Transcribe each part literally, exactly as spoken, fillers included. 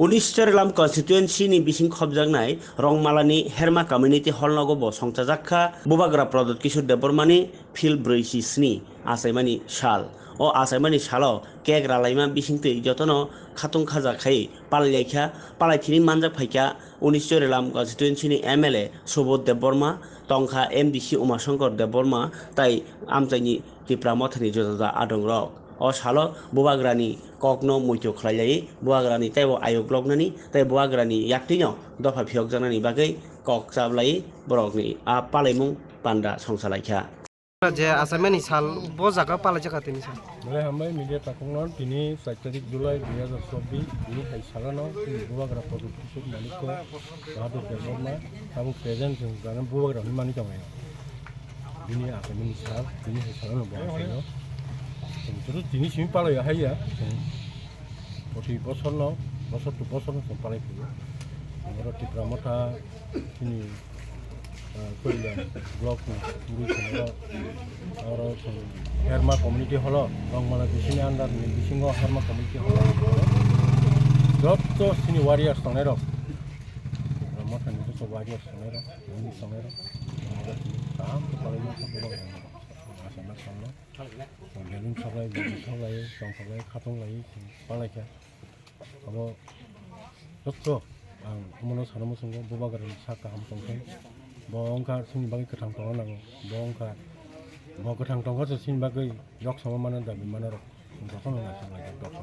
Unis Chorilam constituency ni bising khobjaknai Rongmalani Herma Community Hall nogo bo songchajak kha Bubagra Pradyot Kishore Debbarmani phil brwi chi sni achaimani sal. O achaimani salo cake ralaima bisingtwi jotono khatung khaja khai palailaikha, palaithini manjak phaikha Unis Chorilam constituency ni M L A Subodh Debbarma, tongkha M D C Umashankar Debbarma tai amchaini Tipra Mothani juda juda adongrok. O salo Bubagrani kokno muitu khlailai, Bubagrani teibo ayuk loknani tei Bubagrani yaktwino dopha phiyokjaknani bagwi kok chaplai borokni a palaimung panda songchalaikha. Je achaimani sal bo jaga palaijak kha tini sal. Belai hambai media takhukno tini char tarik July dui hajar chobbish bini hai salano chini Bubagra Pradyot Kishore Manikya Bahadur Debbarma tabuk present chwng jana Bubagrani manikya maya. Bini achaimani sal, bini hai salano bo achaio. Chwng chwrwt tini simi palaiya haiya. Chwng proti bosorno, bosor to bosorno chwng palai phaiyo. Oro Tipra Motha chini, ah, Koilam block ni bwrwi chwng oro, oro chwng Herma Community Hall o, Rongmala bisini under ni bisingo Herma Community Hall o. Jotto chini warriors tongnai rok, Tipra Motha ni jotto warriors tongnai rok, bini tongnai rok, oro chini kaham khe palai ma kha borok rok. Asama salno. Belun soklai, belun soklai, tong soklai, khatong lai, palaikha. Abo jotto ang omono sana muchungo Bubagrani sak kaham tongthai. Bo wngkha chini bagwi kwthang tongna nango. Bo wngkha, bo kwthang tongkha se chini bagwi yok sama mano dabi mano rok jotono naising lai jak dopha.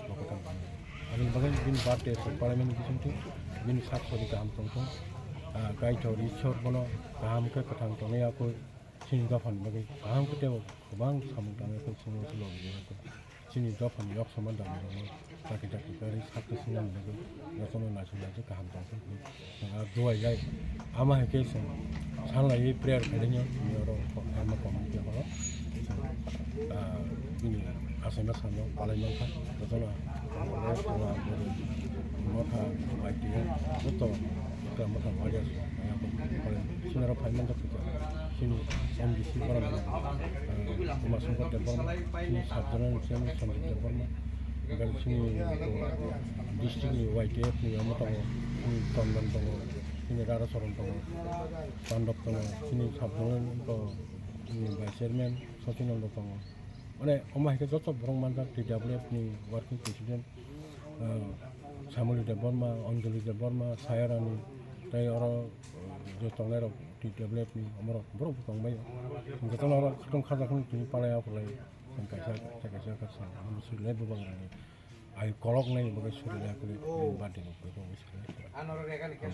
Bo kwthang tongna. Aboni bagwi bini birthday se palaimani bisingtwi bini sak sori kaham tongthung. Ah, Kaitor Ishwar bono kaham khe kwthang tonwi yakwi chini dophani bagwi kaham khe teibo kwbang samung tangwi khe chini uansuk logi rwkha. Chini dophani yok sama dabi rokno chakri chakri karwi sak swngna bagwi jotono naising lai kaham tong khe. Chwng ah duai lai ama hai khe chwng san lai prayer khailai nw chini oro Herma Community Hall o. Ah, bini achaima sano palai mankha jotono Motha Y T F joto Tipra Motha warriors sinaro phai manjak kha chini M D C borok Umashankar Debbarma, chini sub zonal chairman Sanjib Debbarma, chini district ni Y T F ni omo tongo, chini Chondan tongo, chini Rara Soron tongo, Pandab tongo, chini sub zonal vice chairman Sachinanda tongo. Mane omo hai khe joto borok manjak T W F ni working president, ah, Samuli Debbarma, Anjali Debbarma, Sayarani, tei oro, ah, je tongnai rok T W F ni omorok borok bo tongbai. Jotono oro khatung khajaknai tini palai aphulai. Kaisa, kaisa, kaisa, kaisa, ano suri lai Bubagrani. Ai kolok nai bagwi suri lai aphulai, bini birthday ni bagwi suri lai.